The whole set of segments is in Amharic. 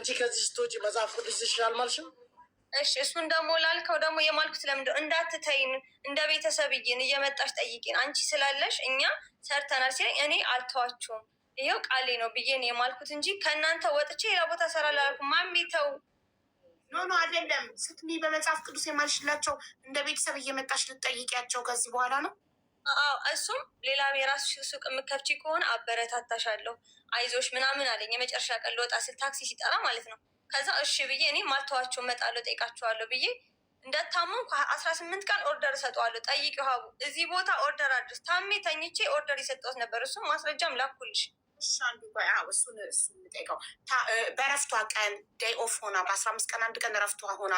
አንቺ ከዚህ ስትወጪ መጽሐፍ ቅዱስ ይሻል ማልሽም። እሺ እሱን ደግሞ ላልከው ደግሞ የማልኩት ለምንድን ነው እንዳትተይን፣ እንደ ቤተሰብዬን እየመጣሽ ጠይቂን፣ አንቺ ስላለሽ እኛ ሰርተናል ሲለኝ እኔ አልተዋችሁም ይኸው ቃሌ ነው ብዬ ነው የማልኩት እንጂ ከእናንተ ወጥቼ ሌላ ቦታ እሰራለሁ አላልኩም። ማሜ ተው። No, no አይደለም። ስትሚ በመጽሐፍ ቅዱስ የማልሽላቸው እንደ ቤተሰብ እየመጣሽ ልትጠይቂያቸው ከዚህ በኋላ ነው። አዎ እሱም ሌላ የራስሽ ሱቅ የምከፍቺ ከሆነ አበረታታሻለሁ፣ አይዞሽ ምናምን አለኝ። የመጨረሻ ቀን ልወጣ ስል ታክሲ ሲጠራ ማለት ነው። ከዛ እሺ ብዬ እኔ ማልተዋቸው እመጣለሁ ጠይቃቸዋለሁ ብዬ እንደታመምኩ 18 ቀን order እሰጠዋለሁ። ጠይቂው ሀቡ እዚህ ቦታ order አድርስ። ታሜ ተኝቼ order የሰጠሁት ነበር። እሱም ማስረጃም ላኩልሽ። እሺ አንዱ ቆይ፣ አዎ እሱን የምጠይቀው በእረፍቷ ቀን day off ሆና በ15 ቀን አንድ ቀን እረፍቷ ሆና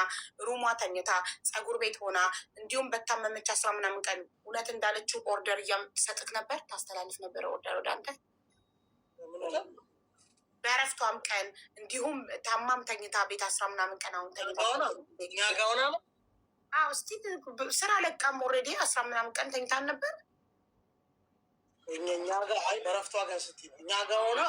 room ዋ ተኝታ ፀጉር ቤት ሆና እንዲሁም በታመመች አስራ ምናምን ቀን እውነት እንዳለችው order እያምትሰጥክ ነበር፣ ታስተላልፍ ነበር order ወደ አንተ? በእረፍቷም ቀን እንዲሁም ታማም ተኝታ ቤት አስራ ምናምን ቀን አሁን ተኝታ እኛ ጋ ሆና ነው። አዎ እስቲ ስራ ለቃም already አስራ ምናምን ቀን ተኝታ ነበር። እኛ ጋ አይ በእረፍቷ ቀን ስትይ ነው። እኛ ጋ ሆና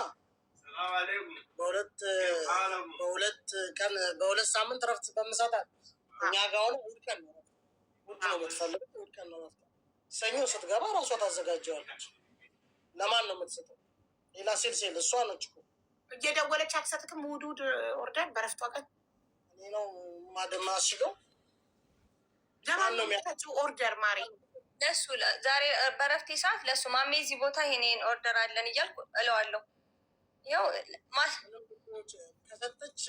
በሁለት ቀን በ2 ሳምንት እረፍት በምሰጣት እኛ ጋ ሆና እሑድ ቀን ነው እረፍቷ። እሑድ ነው የምትፈልገው፣ እሑድ ቀን ነው እረፍቷ። ሰኞ ስትገባ ራሷ ታዘጋጀዋለች። ለማን ነው የምትሰጠው? ሌላ sales የለ፣ እሷ ነች እኮ። እየደወለች አትሰጥክም? እሑድ እሑድ order በእረፍቷ ቀን? እኔ ነው ማሽገው። ለማን ነው የሚሰጪው order ማሪ? ለሱ ዛሬ በረፍቴ ሰዓት ለሱ ማሜ እዚህ ቦታ ይሄን order አለን እያልኩ እለዋለሁ። ይኸው ከሰጠች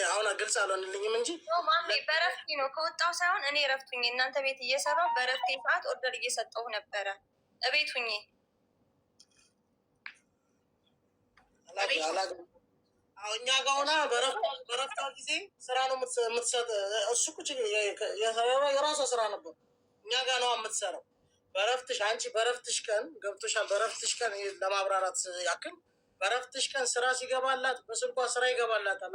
አሁን ግልጽ አልሆንልኝም እንጂ። ማሜ በረፍቴ ነው ከወጣው ሳይሆን እኔ እረፍቱኝ እናንተ ቤት እየሰራሁ በረፍቴ ሰዓት order እየሰጠሁ ነበረ እቤት ሁኜ። እኛ ጋ ሆና በረፍቷ ጊዜ ስራ ነው የምትሰጥ። እሱ እኮ የራሷ ስራ ነበር። እኛ ጋ ነው የምትሰራው። በረፍትሽ አንቺ በረፍትሽ ቀን ገብቶሻል። በረፍትሽ ቀን ለማብራራት ያክል በረፍትሽ ቀን ስራ ሲገባላት በስልኳ ስራ ይገባላታል።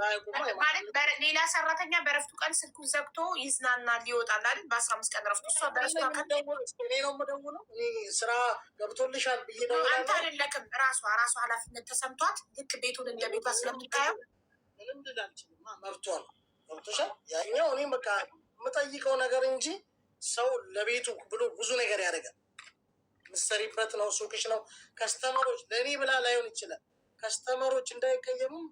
ማለት ሌላ ሰራተኛ በረፍቱ ቀን ስልኩን ዘግቶ ይዝናናል፣ ይወጣል አይደል? በ15 ቀን ረፍቱ እሷ በረፍቷ ቀን እኔ ነው የምደውለው። እኔ ስራ ገብቶልሻል ብዬ አንተ አይደለክም። ራሷ ኃላፊነት ተሰምቷት ልክ ቤቱን እንደ ቤቷ ስለምታየው። ምንም ልል አልችልም። መብቷ ነው። ገብቶሻል። ያኛው እኔ በቃ የምጠይቀው ነገር እንጂ ሰው ለቤቱ ብሎ ብዙ ነገር ያደርጋል። ምሰሪበት ነው፣ ሱቅሽ ነው። Customer ኦች ለእኔ ብላ ላይሆን ይችላል። Customer ኦች እንዳይቀየሙም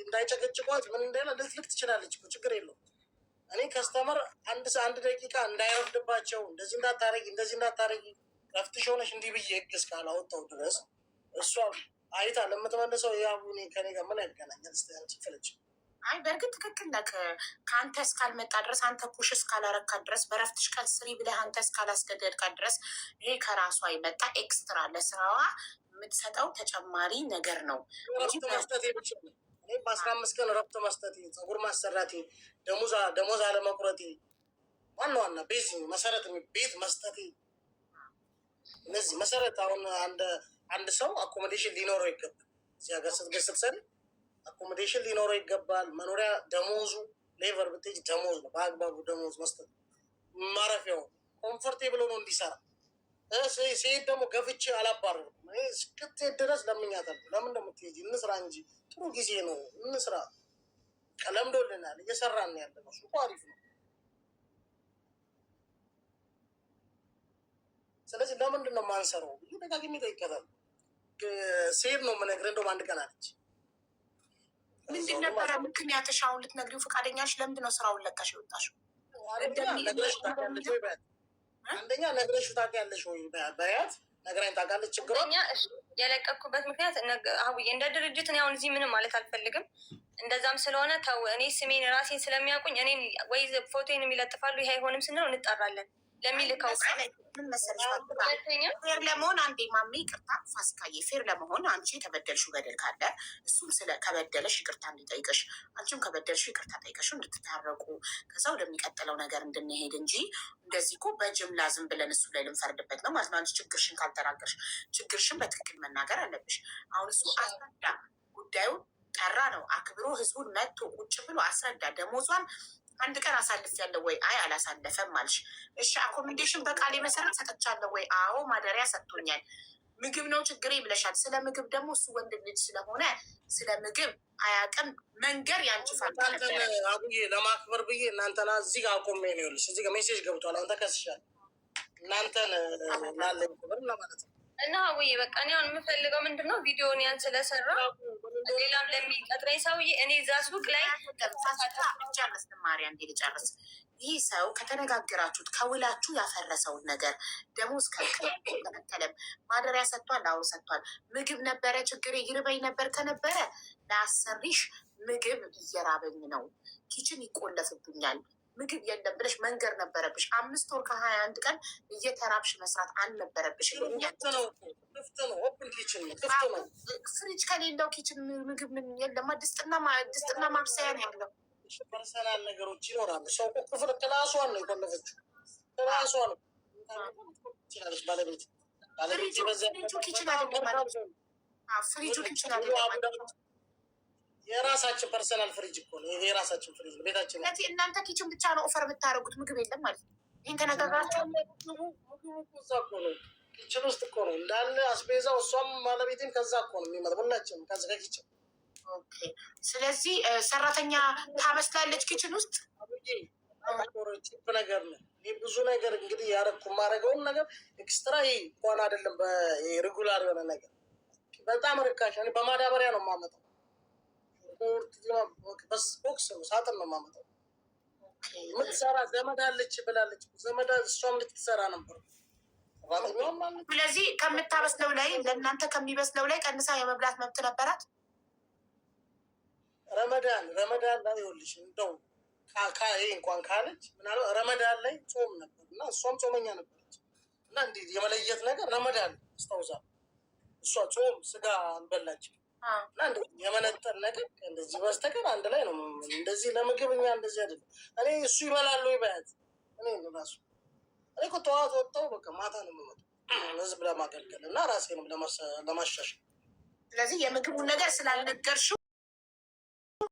እንዳይጨቀጭቋት ምን እንዳይላ ልትልክ ትችላለች እኮ፣ ችግር የለውም። እኔ customer አንድ ደቂቃ እንዳይረፍድባቸው እንደዚህ እንዳታረጊ እንደዚህ እንዳታረጊ ረፍትሽ ሆነሽ እንዲህ ብዬ ህግ እስካላወጣው ድረስ እሷ አይታ ለምትመልሰው ያቡኔ ከኔ ጋር ምን ያገናኛል? እስኪ አንቺ ፍለች። አይ በእርግጥ ትክክል ነህ። ከአንተ እስካልመጣ ድረስ፣ አንተ push እስካላረካት ድረስ፣ በረፍትሽ ቀን ስሪ ብለህ አንተ እስካላስገደድካት ድረስ ይሄ ከራሷ የመጣ extra ለስራዋ የምትሰጠው ተጨማሪ ነገር ነው እንጂ ረፍት መስጠት ብቻ ነው። እኔ በ15 ቀን ረፍት መስጠት፣ ፀጉር ማሰራቴ፣ ደሞዝ አለመቁረጤ፣ ዋና ዋና base መሰረት ቤት መስጠቴ፣ እነዚህ መሰረት አሁን አንድ ሰው accommodation ሊኖረው ይገባል። እዚህ ሀገር ስትሰሪ accommodation ሊኖረው ይገባል። መኖሪያ፣ ደሞዙ labor ብትሄጂ ደሞዝ ነው። በአግባቡ ደሞዝ መስጠት፣ ማረፊያው comfortable ሆኖ እንዲሰራ። ሲሄድ ደግሞ ገፍቼ አላባረርኩም። እኔ እስክትሄድ ድረስ ለምኛታለሁ። ለምን እንደምትሄጂ እንስራ እንጂ ጥሩ ጊዜ ነው፣ እንስራ። ለምዶልናል፣ እየሰራን ያለ ነው። ሱቁ አሪፍ ነው። ስለዚህ ለምንድን ነው የማንሰራው ብዬ ደጋግሜ እጠይቃታለሁ። ሲሄድ ነው የምነግርህ። እንደውም አንድ ቀን አለች። ምንድን ነበረ ምክንያትሽ? አሁን ልትነግሪው ፈቃደኛሽ? ለምንድን ነው ስራውን ለቀሽ የወጣሽው? አንደኛ ነግረሽው ታውቂያለሽ ወይ በያት፣ ነግራኝ ታውቃለች። ችግሯ አንደኛ እሺ፣ የለቀኩበት ምክንያት አቡዬ እንደ ድርጅት እኔ አሁን እዚህ ምንም ማለት አልፈልግም። እንደዛም ስለሆነ ተው፣ እኔ ስሜን ራሴን ስለሚያውቁኝ እኔን ወይ ፎቶዬን የሚለጥፋሉ። ይሄ አይሆንም ስንለው እንጠራለን ለሚልከው ቃል። ምን መሰለሽ ፋሲካ፣ ሁለተኛ fair ለመሆን አንዴ ማሜ ይቅርታ፣ ፋሲካዬ fair ለመሆን አንቺ የተበደልሽው በደል ካለ እሱም ስለ ከበደለሽ ይቅርታ እንዲጠይቅሽ አንቺም ከበደልሽው ይቅርታ ጠይቀሽው እንድትታረቁ ከዛ ወደሚቀጥለው ነገር እንድንሄድ እንጂ እንደዚህ እኮ በጅምላ ዝም ብለን እሱ ላይ ልንፈርድበት ነው ማለት ነው። አንቺ ችግርሽን ካልተናገርሽ ችግርሽን በትክክል መናገር አለብሽ። አሁን እሱ አስረዳ፣ ጉዳዩን ጠራ ነው አክብሮ ህዝቡን መጥቶ ቁጭ ብሎ አስረዳ። ደሞዟን አንድ ቀን አሳልፍ ያለው ወይ? አይ አላሳለፈም አልሽ። እሺ accommodation በቃሌ መሰረት ሰጥቻለሁ ወይ? አዎ ማደሪያ ሰጥቶኛል። ምግብ ነው ችግሬ ብለሻል። ስለ ምግብ ደግሞ እሱ ወንድ ልጅ ስለሆነ ስለ ምግብ አያውቅም። መንገር ያንቺ ፋንታ ነበረ። አቡዬ ለማክበር ብዬ እናንተና እዚህ ጋር አቆሜ ነው። ይኸውልሽ እዚህ ጋር message ገብቷል። አሁን ተከስሻል። እናንተን ላለኝ ክብር ለማለት ነው። እና አቡዬ በቃ እኔ አሁን የምፈልገው ምንድን ነው ቪዲዮን ያን ስለሰራ ሌላም ለሚቀጥረኝ ሰውዬ እኔ እዛ ሱቅ ላይ ልጨርስ፣ ማርያም እንዴ ልጨርስ። ይህ ሰው ከተነጋገራችሁት ከውላችሁ ያፈረሰውን ነገር ደሞዝ ከከለከለም፣ ማደሪያ ሰጥቷል፣ አዎ ሰጥቷል። ምግብ ነበረ ችግሬ ይርበኝ ነበር ከነበረ ለአሰሪሽ ምግብ እየራበኝ ነው፣ kitchen ይቆለፍብኛል፣ ምግብ የለም ብለሽ መንገር ነበረብሽ። 5 ወር ከ21 ቀን እየተራብሽ መስራት አልነበረብሽ። ክፍት ነው፣ ክፍት ነው፣ open kitchen ነው፣ ክፍት ነው። ፍሪጅ ከሌለው kitchen ምግብ ምን የለም። ድስትና ድስትና ማብሰያ ነው ያለው። personal ነገሮች ይኖራሉ። ሰው እኮ ክፍል ክላሷን ነው የቆለፈችው፣ ክላሷን ትችላለች። ባለቤት ባለቤት ፍሪጁ kitchen አይደለም ማለት ነው። ፍሪጁ kitchen አይደለም ማለት ነው። የራሳችን personal ፍሪጅ እኮ ነው። የራሳችን ፍሪጅ ነው ቤታችን ነው። ስለዚህ እናንተ kitchen ብቻ ነው offer የምታደርጉት፣ ምግብ የለም ማለት ነው። ይህን ተነጋግራችሁ ምግቡ እኮ እዛ እኮ ነው፣ kitchen ውስጥ እኮ ነው እንዳለ አስቤዛው። እሷም ባለቤቴም ከዛ እኮ ነው የሚመጣው፣ ሁላችንም ከዛ ከ kitchen። Okay። ስለዚህ ሰራተኛ ታበስላለች kitchen ውስጥ። Cheap ነገር ነው። እኔ ብዙ ነገር እንግዲህ ያረኩ የማደርገውን ነገር extra ይሄ እንኳን አይደለም regular የሆነ ነገር በጣም ርካሽ። እኔ በማዳበሪያ ነው የማመጣው። ሽንኩርት box ነው ሳጥን ነው የማመጣው። የምትሰራ ዘመድ አለች ብላለች። ዘመድ እሷም ልትሰራ ነበር። ሰራተኛዋም አለች። ስለዚህ ከምታበስለው ላይ ለእናንተ ከሚበስለው ላይ ቀንሳ የመብላት መብት ነበራት። ረመዳን ላይ ይኸውልሽ እንደው ይሄ እንኳን ካለች ምናልባት ረመዳን ላይ ጾም ነበር እና እሷም ጾመኛ ነበረች እና እንዲህ የመለየት ነገር ረመዳን አስታውሳለሁ። እሷ ጾም ስጋ አልበላችም እና እንደዚህ የመነጠል ነገር እንደዚህ በስተቀር አንድ ላይ ነው። እንደዚህ ለምግብ እኛ እንደዚህ አይደለም። እኔ እሱ ይበላሉ ይበያት እኔ ራሱ እኔ እኮ ጠዋት ወጥተው በቃ ማታ ነው የምመጣው ህዝብ ለማገልገል እና ራሴንም ለማሻሻል። ስለዚህ የምግቡን ነገር ስላልነገርሽው